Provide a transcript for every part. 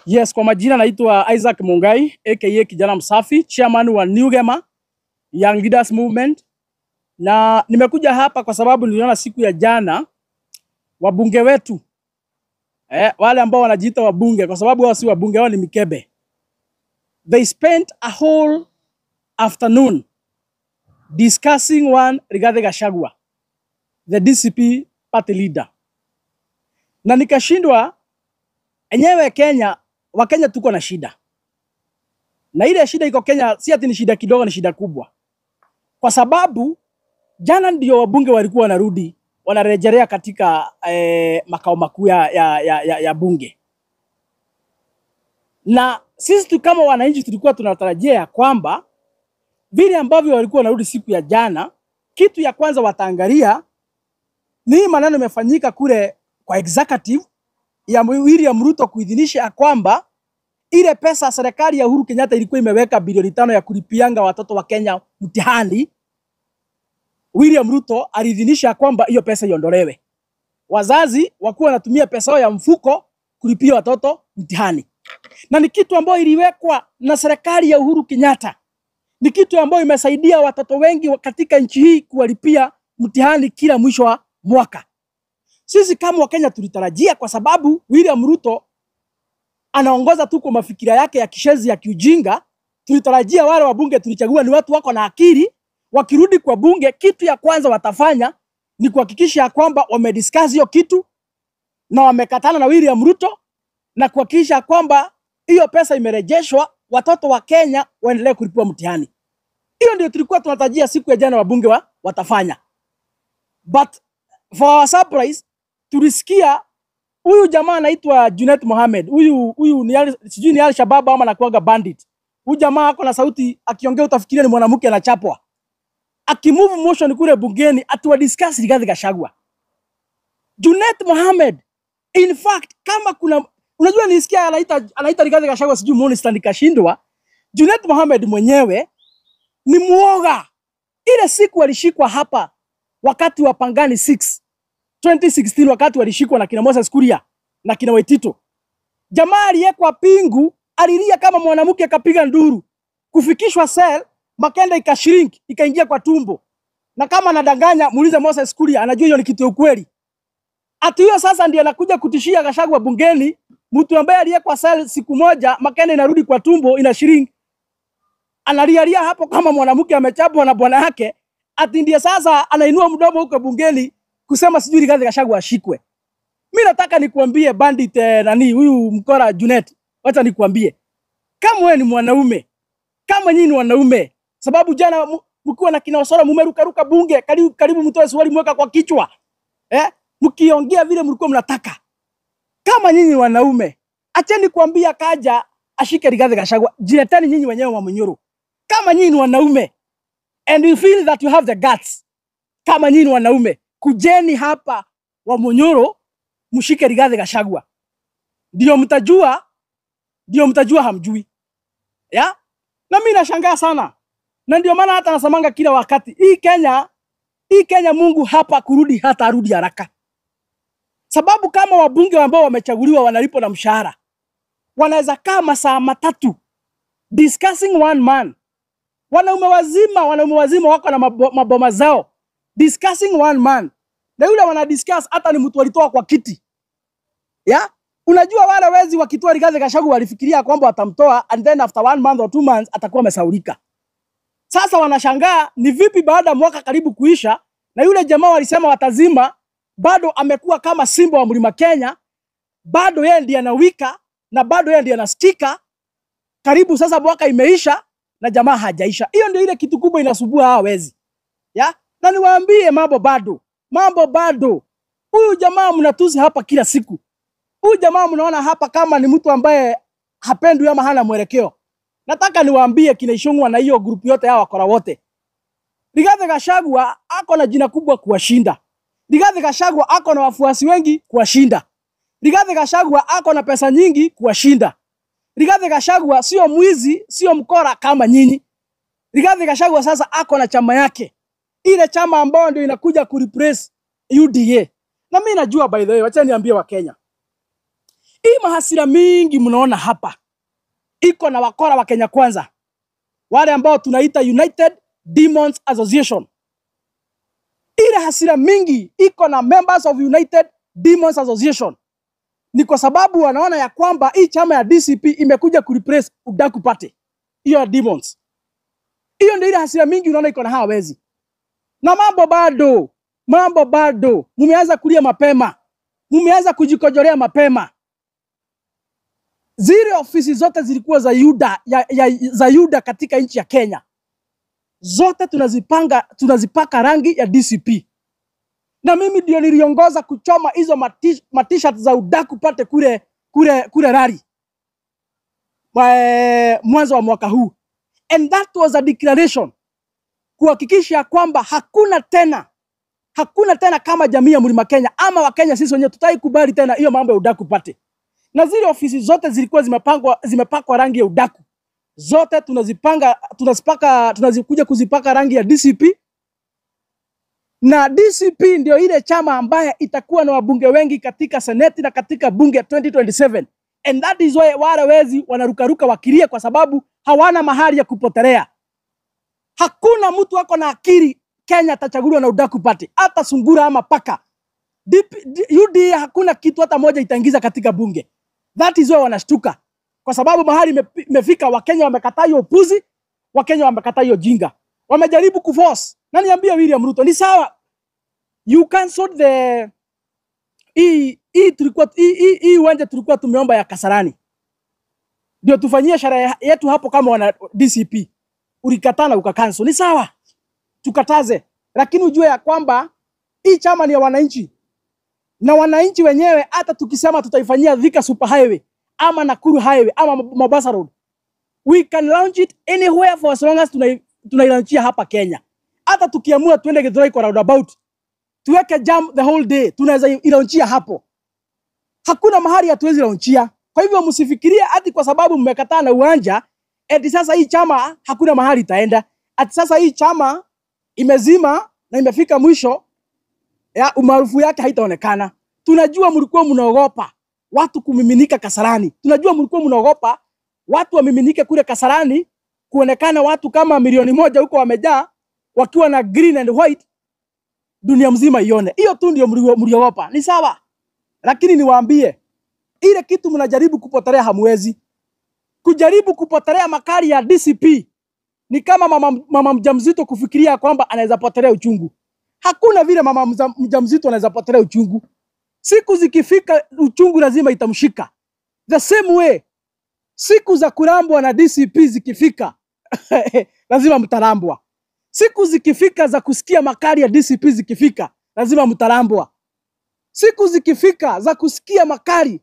Yes, kwa majina naitwa Isaac Mungai aka Kijana Msafi, chairman wa New Gema Young Leaders Movement, na nimekuja hapa kwa sababu niliona siku ya jana wabunge wetu wale ambao wanajiita wabunge, kwa sababu wao si wabunge, wao ni mikebe. They spent a whole afternoon discussing one Rigathi Gachagua, the DCP party leader. Na nikashindwa enyewe Kenya, Wakenya tuko na shida. Na ile shida iko Kenya si ati ni shida kidogo, ni shida kubwa. Kwa sababu jana ndio wabunge walikuwa wanarudi, wanarejelea katika makao makuu ya bunge. Na sisi tu kama wananchi tulikuwa tunatarajia ya kwamba vile ambavyo walikuwa wanarudi siku ya jana, kitu ya kwanza wataangalia ni maneno yamefanyika kule kwa executive ya William Ruto kuidhinisha ya kwamba ile pesa serikali ya Uhuru Kenyatta ilikuwa imeweka bilioni 5 ya kulipianga watoto wa Kenya mtihani. William Ruto aliidhinisha kwamba hiyo pesa iondolewe. Wazazi wakuwa wanatumia pesa yao ya mfuko kulipia watoto mtihani. Na ni kitu ambayo iliwekwa na serikali ya Uhuru Kenyatta. Ni kitu ambayo imesaidia watoto wengi katika nchi hii kuwalipia mtihani kila mwisho wa mwaka. Sisi kama Wakenya tulitarajia, kwa sababu William Ruto anaongoza tu kwa mafikira yake ya kishezi ya kiujinga, tulitarajia wale wabunge tulichagua ni watu wako na akili, wakirudi kwa bunge kitu ya kwanza watafanya ni kuhakikisha kwamba wamediscuss hiyo kitu na wamekatana na William Ruto na kuhakikisha kwamba hiyo pesa imerejeshwa, watoto wa Kenya waendelee kulipia mtihani. Hiyo ndio tulikuwa tunatarajia siku ya jana wabunge watafanya. But for our surprise, tulisikia huyu jamaa anaitwa Junet Mohamed. Huyu ni sijui ni Al-Shabaab ama anakuaga bandit. Huyu jamaa ako na sauti, akiongea utafikiria ni mwanamke anachapwa. Akimove motion kule bungeni atuwa discuss Rigathi Gachagua. Junet Mohamed, in fact, kama kuna unajua nilisikia anaita Rigathi Gachagua sijui monster, nikashindwa. Junet Mohamed mwenyewe ni muoga. Ile siku alishikwa hapa wakati wa Pangani 6 2016, wakati walishikwa na kina Moses Kuria na kina Waitito. Jamaa aliyekwa pingu, alilia kama mwanamke akapiga nduru. Kufikishwa cell, makenda ikashrink, ikaingia kwa tumbo. Na kama anadanganya, muulize Moses Kuria, anajua hiyo ni kitu ya ukweli. Ati huyo sasa ndiye anakuja kutishia Gachagua bungeni, mtu ambaye aliyekwa cell siku moja, makenda inarudi kwa tumbo, ina shrink. Analialia hapo kama mwanamke amechapwa na bwana yake. Ati ndiye sasa anainua mdomo huko bungeni kusema sijui Rigathi Gachagua ashikwe. Mimi nataka nikuambie bandit nani huyu mkora Junet, wacha nikuambie. Kama wewe ni mwanaume, kama nyinyi ni wanaume, sababu jana mkiwa na kina Osoro mumerukaruka bunge, karibu mtoe swali mweka kwa kichwa. Mkiongea vile mlikuwa mnataka. Kama nyinyi ni wanaume, acheni kuambia kaja ashike Rigathi Gachagua. Jileteni nyinyi wenyewe wa Munyoro. Kama nyinyi ni wanaume and you feel that you have the guts, kama nyinyi ni wanaume, kujeni hapa wa Munyoro mshike Rigathi Gachagua. Ndio mtajua hamjui. Ya? Na mimi nashangaa sana. Na ndio maana hata nasamanga kila wakati, hii Kenya Mungu hapa kurudi hata arudi haraka. Sababu kama wabunge ambao wamechaguliwa wanalipwa na mshahara, wanaweza kaa masaa 3 discussing one man. Wanaume wazima wako na maboma zao discussing one man. Na yule wana discuss hata ni mtu alitoa kwa kiti. Ya? Unajua wale wezi wakitoa Rigathi Gachagua walifikiria kwamba watamtoa and then after 1 month or 2 months atakuwa amesaulika. Sasa wanashangaa ni vipi baada ya mwaka karibu kuisha na yule jamaa walisema watazima bado amekuwa kama simba wa mlima Kenya, bado yeye ndiye anawika na bado yeye ndiye anasikika. Karibu sasa mwaka imeisha na jamaa hajaisha. Hiyo ndio ile kitu kubwa inasubua hawa wezi. Ya? Na niwaambie mambo bado. Mambo bado. Huyu jamaa mnatusi hapa kila siku. Huyu jamaa mnaona hapa kama ni mtu ambaye hapendwi ama hana mwelekeo. Nataka niwaambie kina Ishungwa na hiyo group yote hawa wakora wote. Rigathi Gachagua ako na jina kubwa kuwashinda. Rigathi Gachagua ako na wafuasi wengi kuwashinda. Rigathi Gachagua ako na pesa nyingi kuwashinda. Rigathi Gachagua sio mwizi, sio mkora kama nyinyi. Rigathi Gachagua sasa ako na chama yake. Ile chama ambayo ndio inakuja kureplace UDA. Na mimi najua, by the way, wacha niambie wa Kenya. Hii mahasira mingi mnaona hapa iko na wakora wa Kenya Kwanza, wale ambao tunaita United Demons Association. Ile hasira mingi iko na members of United Demons Association ni kwa sababu wanaona ya kwamba hii chama ya DCP imekuja kureplace Udaku Party, hiyo ya Demons. Hiyo ndio ile hasira mingi unaona iko na hawa wezi. Na mambo bado, mambo bado. Mumeanza kulia mapema, mumeanza kujikojolea mapema. Zile ofisi zote zilikuwa za Yuda, za Yuda katika nchi ya Kenya, zote tunazipanga, tunazipaka rangi ya DCP. Na mimi ndio niliongoza kuchoma hizo matishat za Udaku Party kule rally mwanzo wa mwaka huu. And that was a declaration kuhakikisha kwamba hakuna tena kama jamii ya Mlima Kenya ama Wakenya sisi wenyewe tutaikubali tena hiyo mambo ya Udaku Party. Na zile ofisi zote zilikuwa zimepangwa, zimepakwa rangi ya udaku, zote tunazipanga, tunazipaka, tunazikuja kuzipaka rangi ya DCP. Na DCP ndio ile chama ambaye itakuwa na wabunge wengi katika seneti na katika bunge 2027. And that is why wale wezi wanarukaruka wakilia, kwa sababu hawana mahali ya kupotelea. Hakuna mtu ako na akili Kenya atachaguliwa na Udaku Party, hata sungura ama paka. UDA hakuna kitu hata moja itaingiza katika bunge. That is why wanashtuka, kwa sababu mahali imefika, Wakenya wamekataa hiyo upuzi, Wakenya wamekataa hiyo jinga. Wamejaribu kuforce. Na niambie William Ruto, ni sawa, you cancelled the hii tulikuwa hii uwanja tulikuwa tumeomba ya Kasarani ndio tufanyie sherehe yetu hapo kama wana DCP. Ulikataa na ukacancel. Ni sawa, tukataze, lakini ujue ya kwamba hii chama ni ya wananchi na wananchi wenyewe, hata tukisema tutaifanyia Thika Super Highway ama Nakuru Highway ama Mombasa Road, we can launch it anywhere for as long as tunailaunchia hapa Kenya. Hata tukiamua tuende Githurai kwa roundabout tuweke jam the whole day, tunaweza ilaunchia hapo. Hakuna mahali hatuwezi launchia. Kwa hivyo msifikirie ati kwa sababu mmekataa na uwanja eti sasa hii chama hakuna mahali itaenda, ati sasa hii chama imezima na imefika mwisho ya umaarufu yake haitaonekana. Tunajua mlikuwa mnaogopa watu kumiminika Kasarani. Tunajua mlikuwa mnaogopa watu wamiminike kule Kasarani, kuonekana watu kama 1 milioni huko wamejaa wakiwa na green and white, dunia mzima ione. Hiyo tu ndio mliogopa. Ni sawa, lakini niwaambie ile kitu mnajaribu kupotelea hamwezi. Kujaribu kupotelea makali ya DCP ni kama mama mjamzito kufikiria kwamba anaweza potelea uchungu. Hakuna vile mama mjamzito anaweza potelea uchungu. Siku zikifika uchungu lazima itamshika. The same way siku za kulambwa na DCP zikifika lazima mtalambwa. Siku zikifika za kusikia makali ya DCP zikifika lazima mtalambwa. Siku zikifika za kusikia makali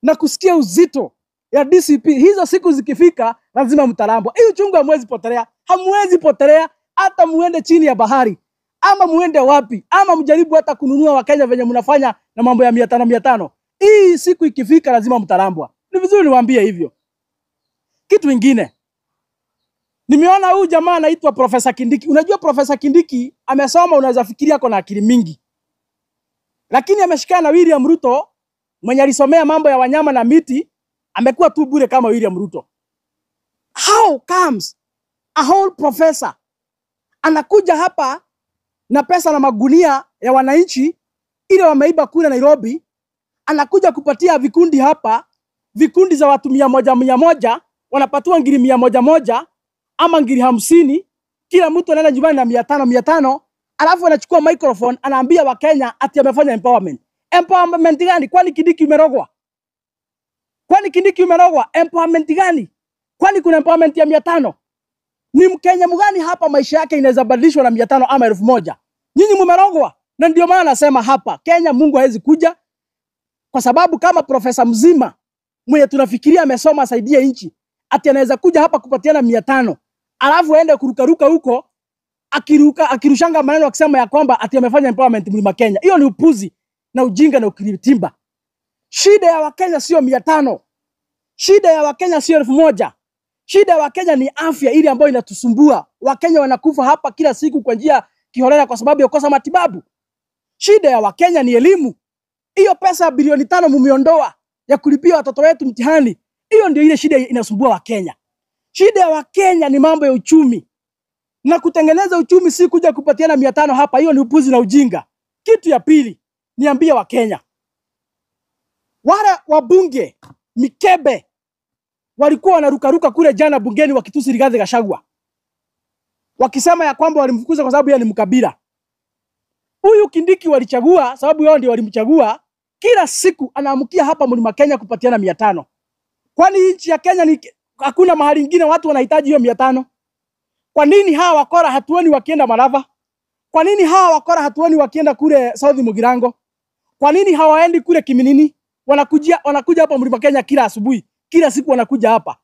na kusikia uzito ya DCP, hizo siku zikifika lazima mtalambwa. Hii uchungu hamwezi potelea, hamwezi potelea hata muende chini ya bahari ama muende wapi ama mjaribu hata kununua Wakenya venye mnafanya na mambo ya 500 500. Hii siku ikifika lazima mtalambwa. Ni vizuri niwaambie hivyo. Kitu ingine, nimeona huyu jamaa anaitwa Profesa Kindiki. Unajua Profesa Kindiki amesoma, unaweza fikiria ako na akili mingi, lakini ameshikana na William Ruto mwenye alisomea mambo ya wanyama na miti, amekuwa tu bure kama William Ruto. How comes a whole professor anakuja hapa na pesa na magunia ya wananchi ile wameiba kule Nairobi, anakuja kupatia vikundi hapa, vikundi za watu 100 100, wanapatiwa ngiri 100 moja ama ngiri 50, kila mtu anaenda nyumbani na 500 500, alafu anachukua microphone anaambia Wakenya ati amefanya empowerment. Empowerment gani? Kwani Kindiki umerogwa? Kwani Kindiki umerogwa? Empowerment gani? Kwani kuna empowerment ya 500? Ni Mkenya mgani hapa maisha yake inaweza badilishwa na 500 ama 1000? Nyinyi mumerogwa. Na ndio maana nasema hapa Kenya Mungu hawezi kuja, kwa sababu kama profesa mzima mwenye tunafikiria amesoma asaidie nchi ati anaweza kuja hapa kupatiana 500 alafu aende kurukaruka huko akiruka akirushanga maneno akisema ya kwamba ati amefanya empowerment Mlima Kenya. Hiyo ni upuzi na ujinga na ukiritimba. Shida ya Wakenya sio 500. Shida ya Wakenya sio 1000. Shida ya Wakenya ni afya ile ambayo inatusumbua. Wakenya wanakufa hapa kila siku kwa njia kiholela kwa sababu ya kukosa matibabu. Shida ya Wakenya ni elimu. Hiyo pesa ya bilioni 5 mumeondoa ya ya kulipia watoto wetu mtihani. Hiyo ndio ile shida inasumbua Wakenya. Shida ya Wakenya ni mambo ya uchumi. Na kutengeneza uchumi si kuja kupatiana 500 hapa, hiyo ni upuzi na ujinga. Kitu ya pili, niambie Wakenya. Wale wabunge mikebe walikuwa wanarukaruka kule jana bungeni wakitusi Rigathi Gachagua, wakisema ya kwamba walimfukuza kwa sababu yeye ni mkabila. Huyu Kindiki walichagua sababu yao ndio walimchagua. Kila siku anaamkia hapa Mlima Kenya kupatiana 500. Kwani nchi ya Kenya ni hakuna mahali ingine watu wanahitaji hiyo 500? Kwa nini hawa wakora hatuoni wakienda Malava? Kwa nini hawa wakora hatuoni wakienda kule South Mugirango? Kwa nini hawaendi kule Kiminini? Wanakuja hapa Mlima Kenya kila asubuhi, kila siku wanakuja hapa.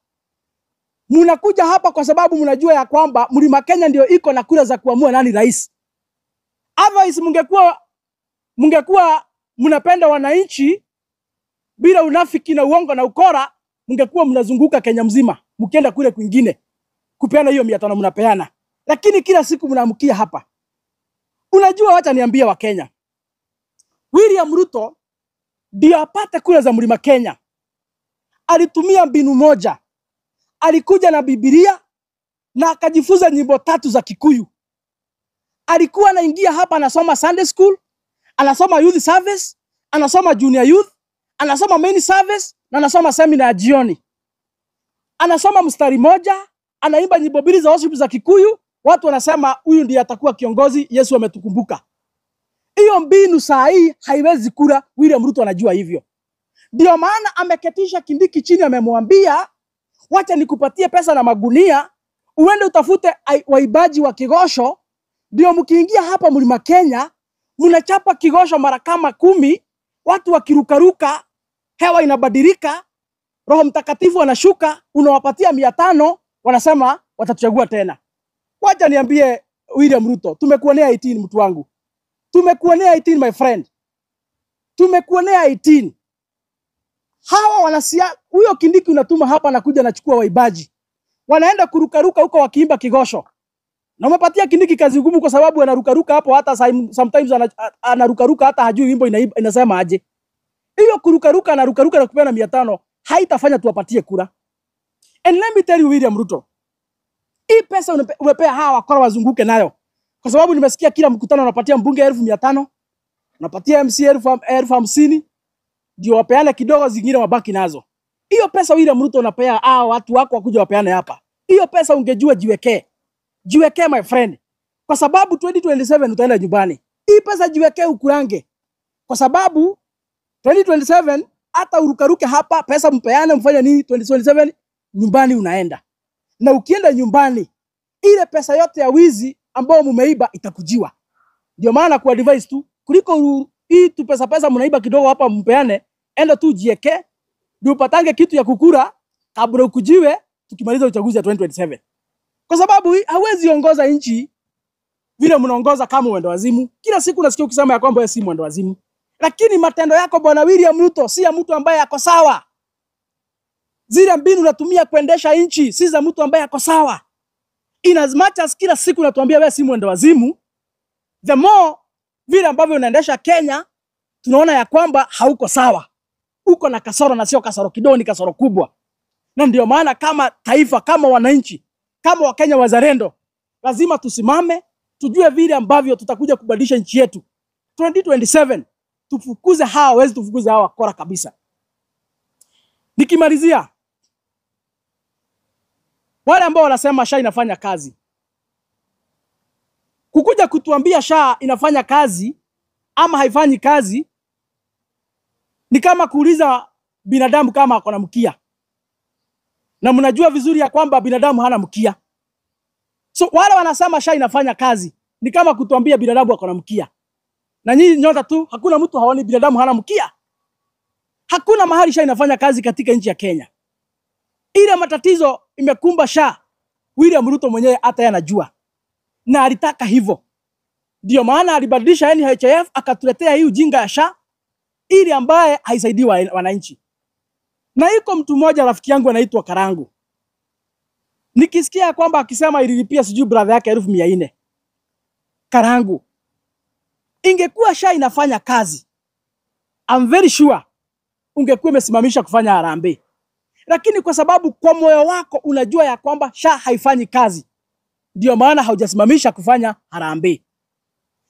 Mnakuja hapa kwa sababu mnajua ya kwamba Mlima Kenya ndio iko na kura za kuamua nani rais. Otherwise mungekuwa mnapenda wananchi bila unafiki na uongo na ukora, mungekuwa mnazunguka Kenya mzima, mkienda kule kwingine kupeana hiyo 500 mnapeana. Lakini kila siku mnaamkia hapa. Unajua, wacha niambie wa Kenya. William Ruto ndio apate kura za Mlima Kenya, alitumia mbinu moja. Alikuja na Biblia na akajifunza nyimbo 3 za Kikuyu. Alikuwa anaingia hapa anasoma Sunday school, anasoma youth service, anasoma junior youth, anasoma main service na anasoma seminar ya jioni. Anasoma mstari moja, anaimba nyimbo 2 za worship za Kikuyu, watu wanasema huyu ndiye atakuwa kiongozi, Yesu ametukumbuka. Hiyo mbinu saa hii haiwezi kura. William Ruto anajua hivyo. Ndio maana ameketisha Kindiki chini, amemwambia wacha nikupatie pesa na magunia, uende utafute waibaji wa kigosho, ndio mkiingia hapa Mlima Kenya mnachapa kigosho mara kama 10, watu wakirukaruka, hewa inabadilika, Roho Mtakatifu anashuka, unawapatia 500, wanasema watatuchagua tena. Wacha niambie William Ruto, tumekuonea 18 mtu wangu. Tumekuonea 18 my friend. Tumekuonea 18. Hawa wanasia, huyo Kindiki unatuma hapa anakuja anachukua waibaji. Wanaenda kurukaruka huko wakiimba kigosho. Na umepatia Kindiki kazi ngumu kwa sababu anarukaruka hapo, hata sometimes anarukaruka hata hajui wimbo inasema aje. Hiyo kurukaruka anarukaruka na kupeana 500 haitafanya tuwapatie kura. And let me tell you William Ruto, hii pesa umepea hawa wakora wazunguke nayo. Kwa sababu nimesikia kila mkutano unapatia mbunge 1500, unapatia MC 50,000, ndio wapeane kidogo, zingine wabaki nazo. Hiyo pesa William Ruto unapea hawa watu wako wakuja wapeane hapa. Hiyo pesa ungejua jiwekee. Jiwekee my friend. Kwa sababu 2027 utaenda nyumbani. Hii pesa jiwekee ukurange. Kwa sababu 2027 hata urukaruke hapa, pesa mpeane mfanye nini, 2027 nyumbani unaenda. Na ukienda nyumbani, ile pesa yote ya wizi ambao mumeiba itakujiwa. Ndio maana kwa advice tu, kuliko hii tu pesa mnaiba kidogo hapa mpeane, enda tu jieke, ndio upatange kitu ya kukura kabla ukujiwe tukimaliza uchaguzi ya 2027. Kwa sababu hawezi ongoza nchi vile mnaongoza kama mwendo wazimu. Kila siku nasikia ukisema ya kwamba wewe si mwendo wazimu. Lakini matendo yako bwana William Ruto si ya mtu ambaye ako sawa. Zile mbinu unatumia kuendesha nchi si za mtu ambaye ako sawa. In as much as kila siku unatuambia wewe si mwendo wazimu, the more vile ambavyo unaendesha Kenya tunaona ya kwamba hauko sawa. Uko na kasoro, na sio kasoro kidogo, ni kasoro kubwa. Na ndio maana kama taifa, kama wananchi, kama Wakenya wazalendo, lazima tusimame, tujue vile ambavyo tutakuja kubadilisha nchi yetu. 2027 tufukuze hawa wezi, tufukuze hawa wakora kabisa. Nikimalizia, wale ambao wanasema SHA inafanya kazi, kukuja kutuambia SHA inafanya kazi ama haifanyi kazi ni kama kuuliza binadamu kama ako na mkia. Na mnajua vizuri ya kwamba binadamu hana mkia. So wale wanasema SHA inafanya kazi ni kama kutuambia binadamu ako na mkia. Na nyinyi nyota tu, hakuna mtu haoni binadamu hana mkia. Hakuna mahali SHA inafanya kazi katika nchi ya Kenya. Ile matatizo imekumba SHA, William Ruto mwenyewe hata yeye anajua. Na alitaka hivyo. Ndio maana alibadilisha NHIF akatuletea hii ujinga ya SHA ili ambaye haisaidii wananchi. Na iko mtu mmoja rafiki yangu anaitwa Karangu. Nikisikia kwamba akisema ililipia sijui brother yake 400,000. Karangu, ingekuwa SHA inafanya kazi, I'm very sure ungekuwa umesimamisha kufanya harambee. Lakini kwa sababu kwa moyo wako unajua ya kwamba SHA haifanyi kazi, ndio maana haujasimamisha kufanya harambee.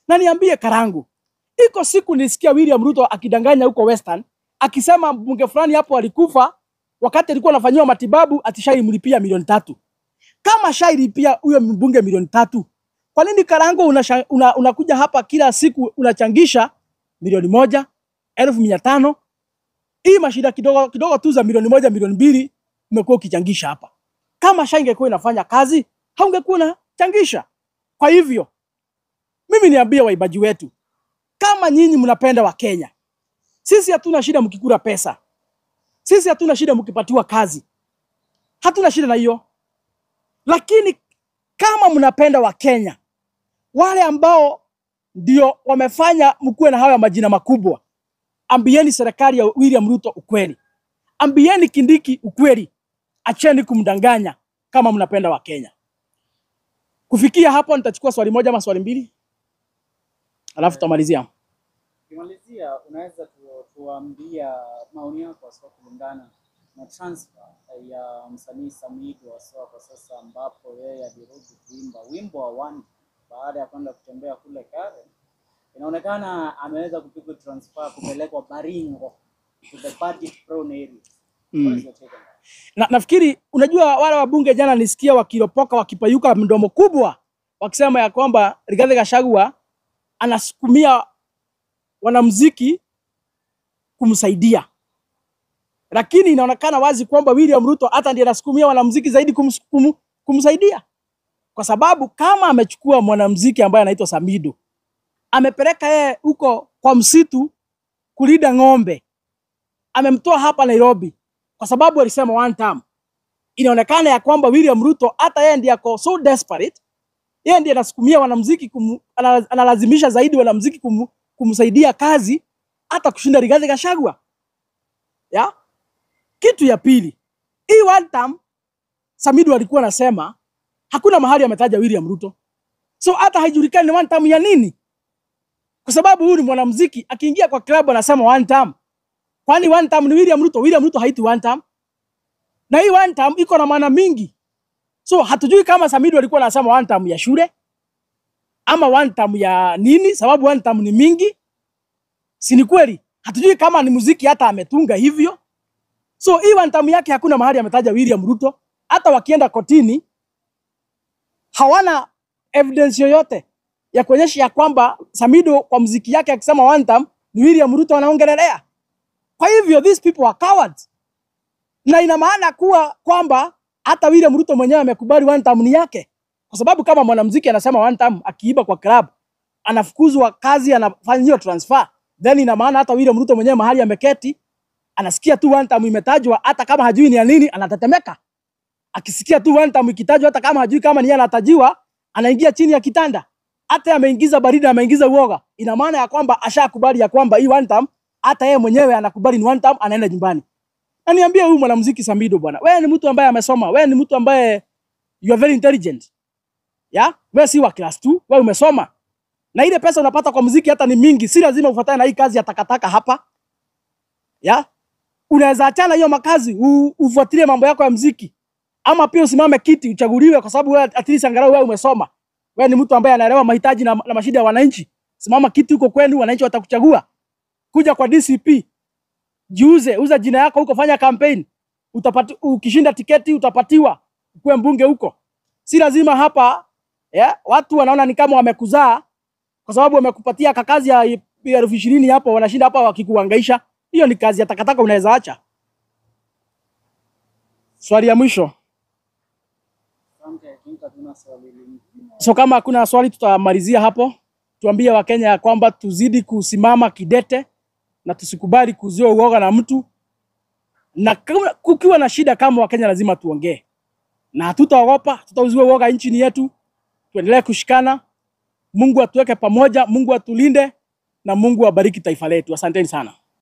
Na niambie Karangu, iko siku nilisikia William Ruto akidanganya huko Western, akisema mbunge fulani hapo alikufa wakati alikuwa anafanyiwa matibabu, ati SHA ilimlipia 3 milioni. Kama SHA ilipia huyo mbunge 3 milioni, kwa nini Karangu unakuja hapa kila siku unachangisha 1 milioni, 500,000? Hii mashida kidogo kidogo tu za 1 milioni, 2 milioni umekuwa ukichangisha hapa. Kama SHA ingekuwa inafanya kazi, haungekuwa unachangisha. Kwa hivyo mimi niambie waimbaji wetu, kama nyinyi mnapenda Wakenya, sisi hatuna shida mkikula pesa, sisi hatuna shida mkipatiwa kazi, hatuna shida na hiyo. Lakini kama mnapenda Wakenya, wale ambao ndio wamefanya mkuwe na haya majina makubwa, ambieni serikali ya William Ruto ukweli, ambieni Kindiki ukweli, acheni kumdanganya kama mnapenda Wakenya. Kufikia hapo nitachukua swali moja ama swali mbili, alafu tutamalizia. Ukimalizia, unaweza tuambia maoni yako haswa kulingana na transfer ya msanii Samido haswa kwa sasa, ambapo yeye alirudi kuimba wimbo wa One baada ya kwenda kutembea kule Karen. Inaonekana ameweza kupigwa transfer kupelekwa Baringo to the budget prone areas. What is your take on that? Na, nafikiri unajua wale wabunge jana nisikia wakiropoka wakipayuka mdomo kubwa wakisema ya kwamba Rigathi Gachagua anasukumia wanamuziki kumsaidia, lakini inaonekana wazi kwamba William Ruto hata ndiye anasukumia wanamuziki zaidi kumsaidia, kwa sababu kama amechukua mwanamuziki ambaye anaitwa Samido amepeleka yeye huko kwa msitu kulinda ng'ombe, amemtoa hapa Nairobi kwa sababu alisema one term. Inaonekana ya kwamba William Ruto hata yeye ndiye ako so desperate, yeye ndiye anasukumia wanamuziki analazimisha zaidi wanamuziki kumsaidia kazi hata kushinda Rigathi Gachagua. Ya? Kitu ya pili, hii one term Samido alikuwa anasema hakuna mahali ametaja William Ruto. So hata haijulikani ni one term ya nini. Kwa sababu huyu ni mwanamuziki akiingia kwa club anasema one term. Kwani one term ni William Ruto? William Ruto haiti one term. Na hii one term iko na maana mingi. So hatujui kama Samido alikuwa anasema one term ya shule ama one term ya nini, sababu one term ni mingi. Si ni kweli? Hatujui kama ni muziki hata ametunga hivyo. So hii one term yake hakuna mahali ametaja William Ruto. Hata wakienda kotini hawana evidence yoyote ya kuonyesha ya kwamba Samido kwa muziki yake akisema one term ni William Ruto anaongelelea. Kwa hivyo these people are cowards. Na ina maana kuwa kwamba hata William Ruto mwenyewe amekubali one term ni yake. Kwa sababu kama mwanamuziki anasema one term akiiba kwa club, anafukuzwa kazi, anafanyiwa transfer. Then ina maana hata William Ruto mwenyewe mahali ameketi anasikia tu one term imetajwa, hata kama hajui ni ya nini, anatetemeka. Akisikia tu one term ikitajwa, hata kama hajui kama ni yeye anatajiwa, anaingia chini ya kitanda. Hata ameingiza baridi, ameingiza uoga. Ina maana ya kwamba ashakubali ya kwamba hii one term, hata yeye mwenyewe anakubali ni one term, anaenda nyumbani. Na niambie huyu mwanamuziki Samido bwana, wewe ni mtu ambaye amesoma, wewe ni mtu ambaye you are very intelligent. Ya? Wewe si wa class 2, wewe umesoma. Na ile pesa unapata kwa muziki hata ni mingi, si lazima ufuatane na hii kazi ya takataka hapa. Ya? Unaweza achana hiyo makazi, ufuatilie mambo yako ya muziki. Ama pia usimame kiti uchaguliwe kwa sababu wewe at least angalau wewe umesoma. Wewe ni mtu ambaye anaelewa mahitaji na mashida ya wananchi. Simama kiti huko kwenu, wananchi watakuchagua. Kuja kwa DCP, jiuze, uza jina yako huko, fanya campaign. Ukishinda tiketi utapatiwa ukuwe mbunge huko. Si lazima hapa yeah, watu wanaona ni kama wamekuzaa kwa sababu wamekupatia kakazi ya 20,000 hapo, wanashinda hapa wakikuhangaisha. Hiyo ni kazi ya takataka, unaweza acha. Swali ya mwisho. Asante, I think hatuna swali lingine. So kama hakuna swali tutamalizia hapo. Tuambie Wakenya ya kwamba tuzidi kusimama kidete na tusikubali kuuziwa uoga na mtu, na kama kukiwa na shida kama Wakenya lazima tuongee, na hatutaogopa, hatutauziwa uoga nchini yetu. Tuendelee kushikana. Mungu atuweke pamoja, Mungu atulinde na Mungu abariki taifa letu. Asanteni sana.